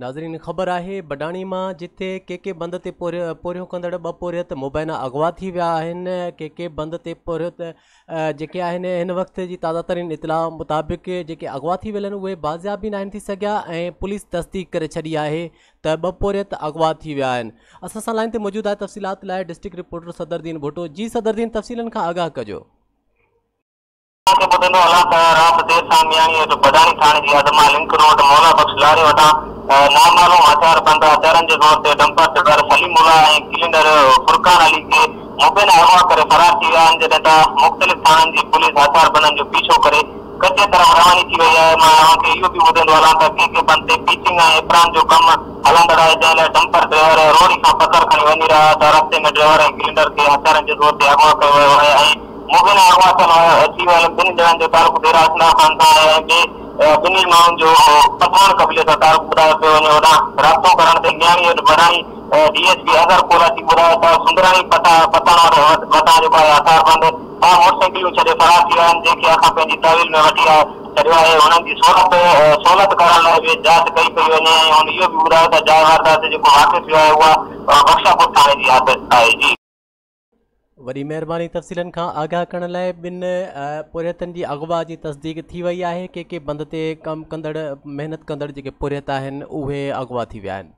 ناظرين خبر آهي بڊاڻي مان جتي ڪي ڪي بند تي پورهيو ڪندڙ ٻه پورهيت مبينا اغوا ٿي ويا آهن ڪي ڪي بند تي پورهيت جيڪي آهن هن وقت جي تازه ترين اطلاع مطابق جيڪي اغوا ٿي ويل آهن اهي بازياب به ناهن ٿي سگهيا ۽ پوليس تصديق ڪري ڇڏي آهي ته ٻه پورهيت اغوا ٿي ويا آهن اسان سان لائين تي موجود آهي تفصيلات لاء ڊسٽرڪٽ رپورٽر صدر دين ڀٽو جي صدر دين تفصيلن کان آگاهه ڪجو. اوهان کي ٻڌندو هلان ته رات دير سان مياڻي هيٺ بڊاڻي ٿاڻي جي حد مان لنڪ روڊ مولا بخش لاري وٽان نامعلوم هٿياربند هٿيارن جي زور تي ڊمپر ڊرائيور سليم الله ۽ ڪلينر فرقان علي کي مبينا اغوا ڪري فرار ٿي ويا آهن جڏهن ته مختلف ٿاڻن جي پوليس هٿياربندن جو پيڇو ڪري ڪچي طرف رواني ٿي وئي آهي مان اوهان کي اهو به ٻڌندو هلان ته ڪي ڪي بند تي پيچنگ ۽ اپران جو ڪم هلندڙ آهي جنهن لاء ڊمپر ڊرائيور روهڙي کان پٿر کڻي وڃي رهيا هئا ته رستي ۾ ڊرائيور ۽ ڪلينر کي هٿيارن جي زور تي اغوا ڪيو ويو آهي ۽ مبينا اغوا ٿيل ٿي ويل ٻن ڄڻن جو تعلق ڊيرا اسماعيل خان سان آهي ۽ ٻئي ٻنهي ماڻهن جو پٺاڻ قبيلي سان تعلق ٻڌايو پيو وڃي هوڏانهن رابطو ڪرڻ تي مياڻي هيٺ بڊاڻي D S P Azhar Kolachi ٻڌايو ته سندراڻي پتڻ وٽان جيڪو آهي هٿياربند ٻه موٽرسائيڪلون ڇڏي فرار ٿي ويا آهن جنهن کي اسان پنهنجي تحويل ۾ وٺي ڇڏيو آهي هنن جي سهولت سهولت ڪرڻ لاء به جاچ ڪئي پئي وڃي ۽ هن اهو به ٻڌايو ته جاء واردات تي جيڪو واقع ٿيو آهي اها بخشاپور ٿاڻي جي حد آهي جي. وڏي مهرباني تفصيلن کان آگاهه ڪرڻ لاء ٻن پورهيتن جي اغوا جي تصديق ٿي وئي آهي ڪي ڪي بند تي ڪم ڪندڙ محنت ڪندڙ جيڪي پورهيت آهن اهي اغوا ٿي ويا آهن.